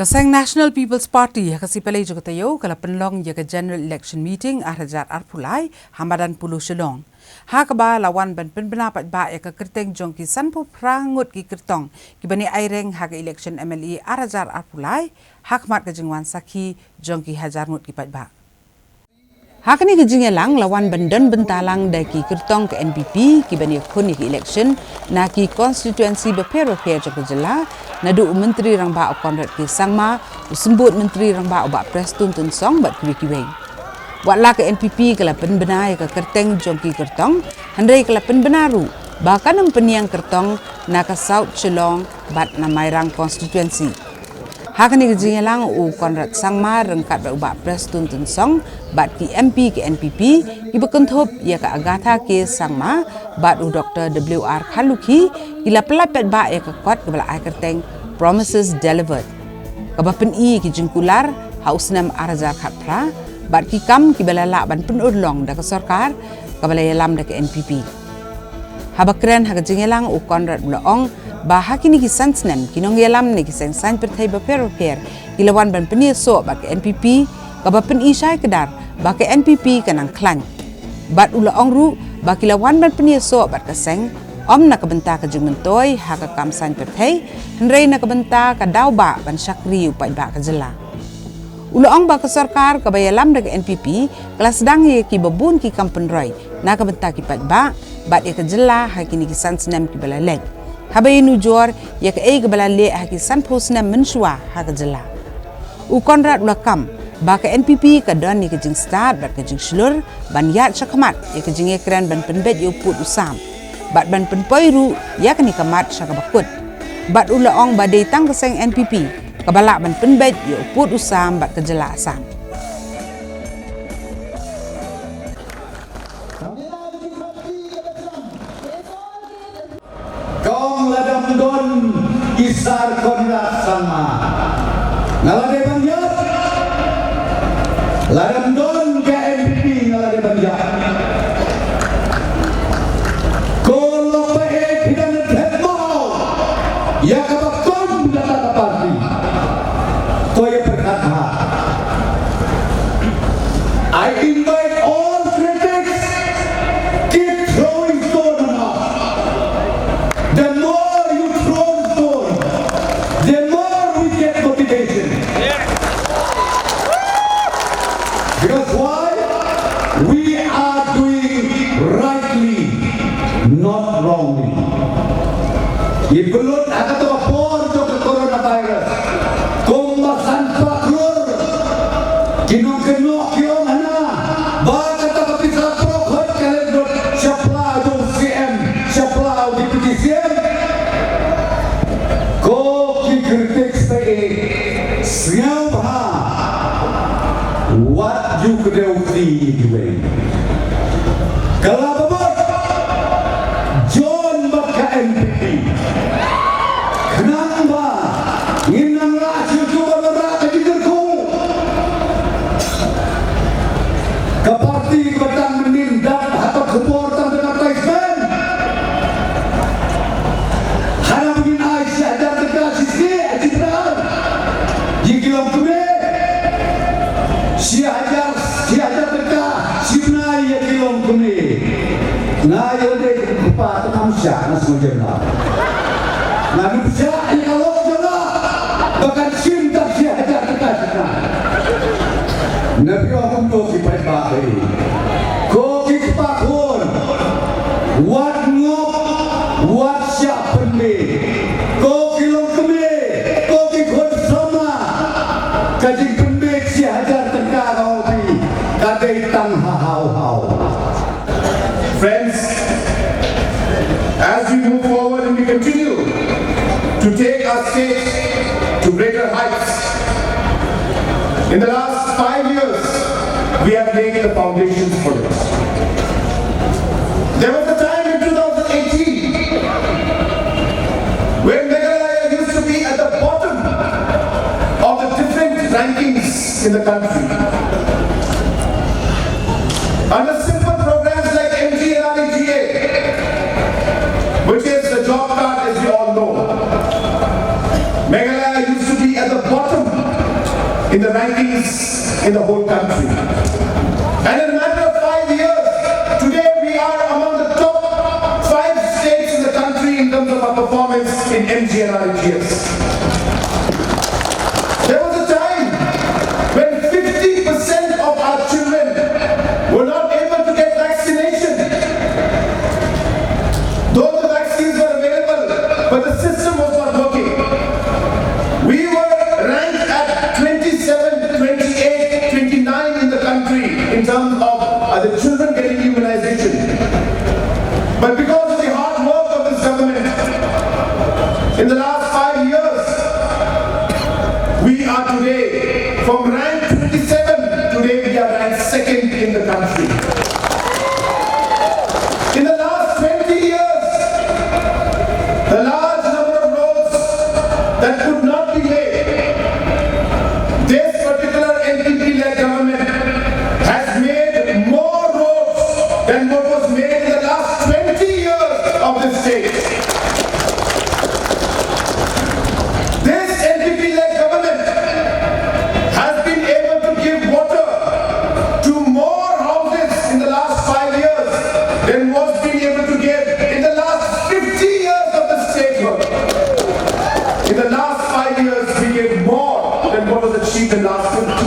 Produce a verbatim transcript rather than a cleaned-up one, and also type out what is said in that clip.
Ka seng National People's Party ha ka sngi Palei jong ka taïew ka la pynlong ïa ka General Election Meeting ar hajar arphew lai ha madan Polo Shillong, ha kaba la wan ban pynbna paidbah ïa ka kyrteng jong ki sanphew phra ngut ki kyrtong kiba ïai reng ha ka election M L A ar hajar arphew lai, ha khmat ka jingwan sakhi jong ki hajar ngut ki paidbah. Ha kane ka jingïalang la wan ban don bynta lang da ki kyrtong ka N P P kiba ïakhun ïa ka election na ki constituency bapher bapher jong ka jylla, naduh u Myntri Rangbah u Conrad K Sangma, u Symbud Myntri Rangbah u Bah Prestone Tynsong bad kiwei kiwei. Wat la ka N P P ka la pynbna ïa ka kyrteng jong ki kyrtong, hynrei ka la pynbna ruh ba kan ym pynïeng kyrtong na ka South Shillong bad na Mairang constituency. Ha kane ka jingïalang u Conrad Sangma ryngkat bad u Bah Prestone Tynsong bad ki M P ka N P P kiba kynthup ïa ka Agatha K Sangma bad u Doctor W R Kharlukhi ki la pyllait paidbah ïa ka kot kaba la ai kyrteng Promises Delivered, kaba pyni ïa ki jingkular ha u snem ar hajar khatphra bad ki kam kiba la lah ban pynurlong da ka sorkar kaba la ïalam da ka N P P. Haba kren ha ka jingïalang u Conrad u la ong ba ha kine ki san snem ki nongïalam na ki seng saiñ pyrthei bapher bapher ki la wan ban pynïasoh bad ka N P P, kaba pyni shai kdar ba ka N P P ka nang khlaiñ. Bad u la ong ruh ba ki la wan ban pynïasoh bad ka seng ym na ka bynta ka jingmyntoi ha ka kam saiñ pyrthei, hynrei na ka bynta ka daw ba ban shakri u paidbah ka jylla. U la ong ba ka sorkar kaba ïalam da ka N P P ka la sdang ïa kiba bun ki kam pynroi na ka bynta ki paidbah bad ïa ka jylla ha kine ki san snem kiba la leit, haba ïanujor ïa kaei kaba la leh ha ki sanphew snem mynshuwa ha ka jylla. U Conrad u la kam ba ka N P P ka don ïa ka jingstad bad ka jingshlur ban ïaid shakhmat ïa ka jingïakren ban pynbeit ïa u pud u sam bad ban pynpoi ruh ïa kane ka mat sha kaba kut. Bad u la ong ba dei tang ka seng N P P kaba lah ban pynbeit ïa u pud u sam bad ka jylla Assam. Kong, lada ym don i Sir Conrad Sangma, nga la dei ban ïap. Lada ym don ka N P P, nga la dei ban ïap. Ko lok ba e phi dang thep mo ïa kaba kum kata ka party. To ïa pyrkhat bha. I invite all critics, keep throwing stone on us. The more you throw stone, the more we get motivation. Because why? We are doing rightly, not wrongly. Ngi pynlut ha kato ka por jong ka coronavirus. Kumba san spah klur ki nongkynnoh ki ong hana ba kata ka pisa prokhot ka leit lut sha pla jong u C M, sha pla u Deputy C M. Ko ki critic sa e, sngewbha wat ju kdew ti kiwei. Ka la babut John bad ka N P P. Khnang ba ngin nang lah shuh shuh ban wanrah ka jingkyrkhu. Ka party kaba tang mynnin dap ha ka khubor tang da ka advertisement. Hana ba ngin ai shi hajar tyngka shi sngi, ai shi bnai ïa ki longkmie. Shi hajar, shi hajar tyngka shi bnai ïa ki longkmie. Nga ïoh dei kpa te kam shah, nga sngewthuh. Nga nym shah ïa ka lok jong nga ba kan shim tang shi hajar tyngka shi bnai. Na phi ong kumno ki paidbah hi. Ko ki kpa khun, wat ngop, wat shah pynbeit. Ko ki longkmie, ko ki khun samla, ka jingpynbeit shi hajar tyngka ka ong phi ka dei tang ha haw haw. Friends, as we move forward and we continue to take our state to greater heights, in the last five years, we have laid the foundations for it. There was a time in two thousand eighteen when Meghalaya used to be at the bottom of the different rankings in the country. Under simple programs like M G N R E G A, which is the job card, as we all know, Meghalaya used to be at the bottom in the rankings in the whole country. And in a matter of five years, today we are among the top five states in the country in terms of our performance in M G N R E G S. There was a time when fifty percent of our children were not able to get vaccination. Though the vaccines were available, but the system was not working. We were ranked at twenty-seven, twenty-eight, twenty-nine in the country in terms of uh, the children getting immunization. But because of the hard work of this government, in the last five years, we are today, from rank twenty-seven, today we are ranked second in the country. In the last twenty years, the large number of roads that could not be made, this particular N P P-led government has made more roads than what was made in the last twenty years of this state. This N P P-led government has been able to give water to more houses in the last five years than was being able to give in the last fifty years of the statehood. In the last five years, we gave more than what was achieved in the last fifty